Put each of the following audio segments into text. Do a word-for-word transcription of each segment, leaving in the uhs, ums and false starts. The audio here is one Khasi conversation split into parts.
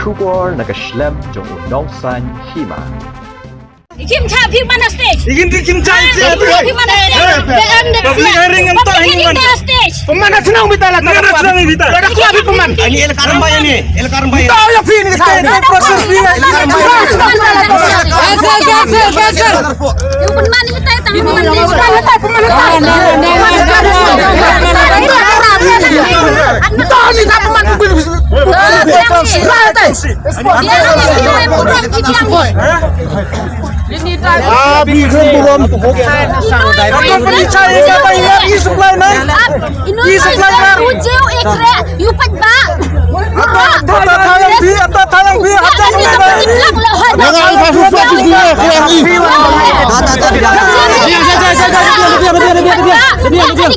Khubor na ka shlem jong u nongsan hima. Kim cha phi man stage. Kim kim cha. Kim man stage. Public hearing em ta hi man stage. Peman na chnong bita la. Peman na chnong bita. Ada kua phi peman. Ini el karambaya ni. El karambaya. Tahu ya phi ni tahu. Proses phi.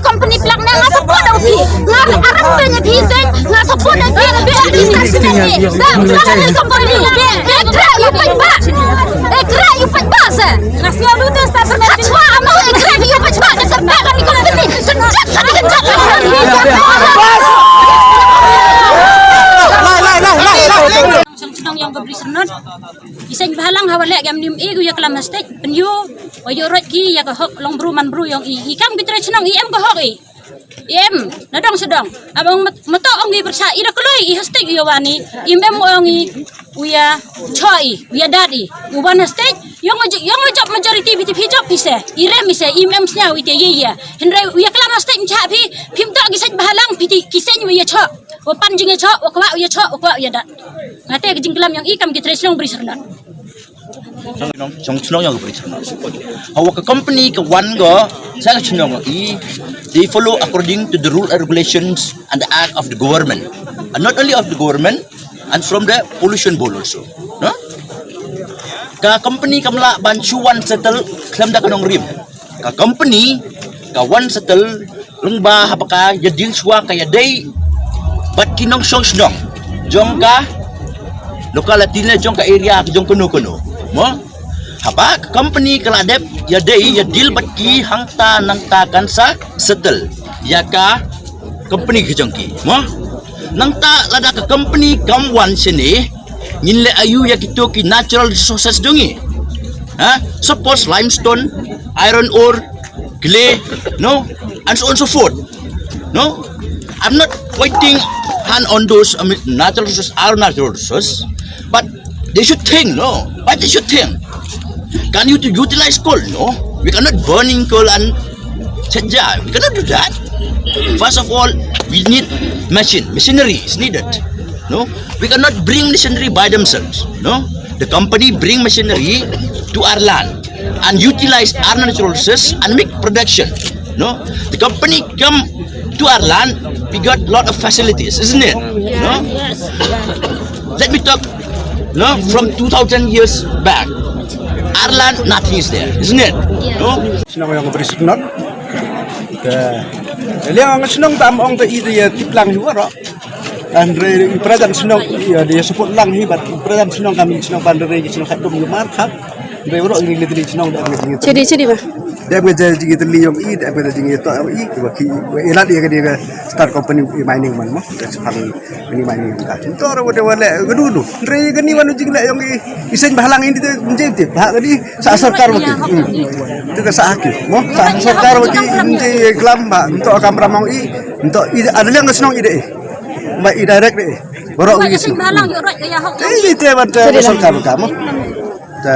Company plak na nga support da u phi. Nga aram pe nya phi seng, nga support da phi, da phi station ni. Da, da phi company. Ekra yu pek ba. Ekra yu pek ba se. Nga sia lu tu sta pernah. Kachwa amo ekra yu pek ba. Ekra ba kami company. Kenjat kami kenjat. Bas. Lai lai lai lai lai. Shnong shnong ïong ka Bri Syrnod. Iseng bahalang hawa lek yam nim e gu ya klam hastek. Penyu. Wa yu rot ki ya ka hok long bru man bru yong i. I kam bitre shnong i em ka hok i. Em, na dong sha dong. Abang met-, meto ong i bersa, i da kloi, i hastik i wani, i mem ong i, u ya choi, u ya dadi, u ban hastik, yong maj-, yong majop majority biti phi jop phi se, i rem i se, i mem snya u ite ye ye. Hynrei u ya klam hastik mcha phi, phim to ki sej bahalang phi ti, ki sej u ya cho, u pan jing ya cho, u kwa u ya cho, u kwa u ya dad. Ngate ki jingklam yong i kam ki tre shnong Bri Syrnod. Shnong, shnong, shnong ïong ka Bri Syrnod. Hawa ka company ka wan go, sa ka shnong i, they follow according to the rule and regulations and the act of the government. And not only of the government, and from the pollution board also. No? Ka company kam lah ban shu wan settle khlem da ka nongrim. Ka company ka wan settle lyngba haba ka ïa deal shuwa ka ïa dei bad ki nongshong shnong jong ka locality ne jong ka area jong kano kano. Mo? Haba ka company ka la dep ïa dei ïa deal bad ki hangta nangta kan sa settle ïa ka company ka jong ki. Mo? Nangta lada ka company kam wan shane, ngin leh aïu ïa kito ki natural resources jong ngi? Ha? Suppose limestone, iron ore, clay, no? And so on so forth. No? I'm not pointing hand on those, I mean, natural resources are natural resources, but they should think, no? Why they should think? Can you to utilize coal? No. We cannot burning coal and chenja. We cannot do that. First of all, we need machine. Machinery is needed. No, we cannot bring machinery by themselves. No, the company bring machinery to our land and utilize our natural resources and make production. No, the company come to our land, we got lot of facilities, isn't it? No, let me talk. No, from two thousand years back, our land, nothing is there, isn't it? No. Shnong ïong ka Bri Syrnod. Te liang shnong tam ong te i te ïa tip lang hi waroh. Hynrei i president shnong ïa, ïa support lang hi bad i president shnong kami shnong ban re shnong khat kum mar khat. Hynrei waroh i le tri shnong da ngi. Chedi chedi ba. Da ngi jingïatylli ïong i, da ngi jingïatoh ïong i, wa ki wa i lad ïa ka dei ka start company i mining man mo. Ka sepang ini mining ka. Tor wa de wa le ka du du. Hynrei ka ni wan u jingleh ïong i. Iseng bahalang ini te nje te. Ba ka ni sa sorkar wa ki. Hmm. Te ka sa ha ki. Mo sa sorkar wa ki nje klam ba. Nto kam ramong i. Nto i ada liang ka shnong i de. Ba i direct de. Borok wi shnong. Balang ïoh rot ka ïa hok. Te i te ban te sorkar ka mo. Te